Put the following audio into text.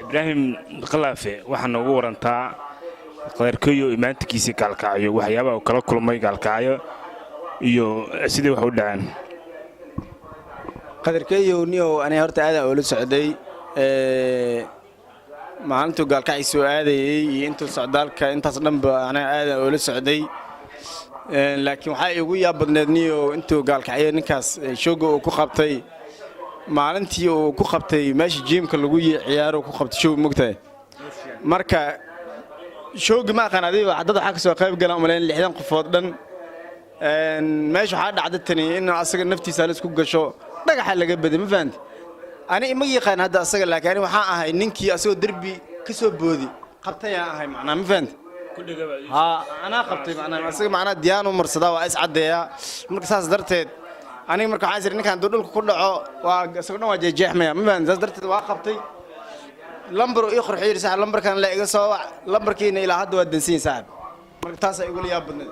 Ibraahim Kalaafe, waxaa noogu warantaa Qadarkeeyo imaantikiisii Gaalkacyo, waxyaabaha uu kala kulmay Gaalkacyo iyo sidii wax u dhaceen. Qadarkeeyow niyow, aniga horta aadaan oola socday maalintuu Gaalkacyo soo aadayey iyo intuu socdaalka, intaas dhanba aniga aadaan oola socday. Laakiin waxaa igu yaab badneed niyow intuu Gaalkacyo ninkaas showga uu ku qabtay, maalintii uu ku qabtay meesha gymka lagu ciyaaro ku qabtay show, mogtahay. Marka showgi ma aqaan adiga, dad waxaa kasoo qayb galaan umalayn 60 qofood dhan. Meesha waxaa dhacda tani in asaga naftiisa halis ku gasho, dhagaxa laga baday, ma fahanti? Ani ima yaqaan hadda asaga, laakiin ani waxaan ahay ninkii asagoo derbi ka soo boodi qabtayaan ahay macnaa, ma fahanti? Haa, anaa qabtay macnaa. Asaga macnaa diyaan u marsadaa, waa is caddeeyaa. Marka saas darteed aniga marka waxaan isiri, ninkan hadduu dhulka ku dhaco waa isago dhan waa jeexjeexmaya, ma fahanti? Saas darteed waa qabtay, lambar ii qorxiyo yidhi, "Saaxib, lambarkan le iga soo wac." Lambarkiina ilaa hadda waa dansan yahay, saaxib. Marka taasaa igula yaab badneed.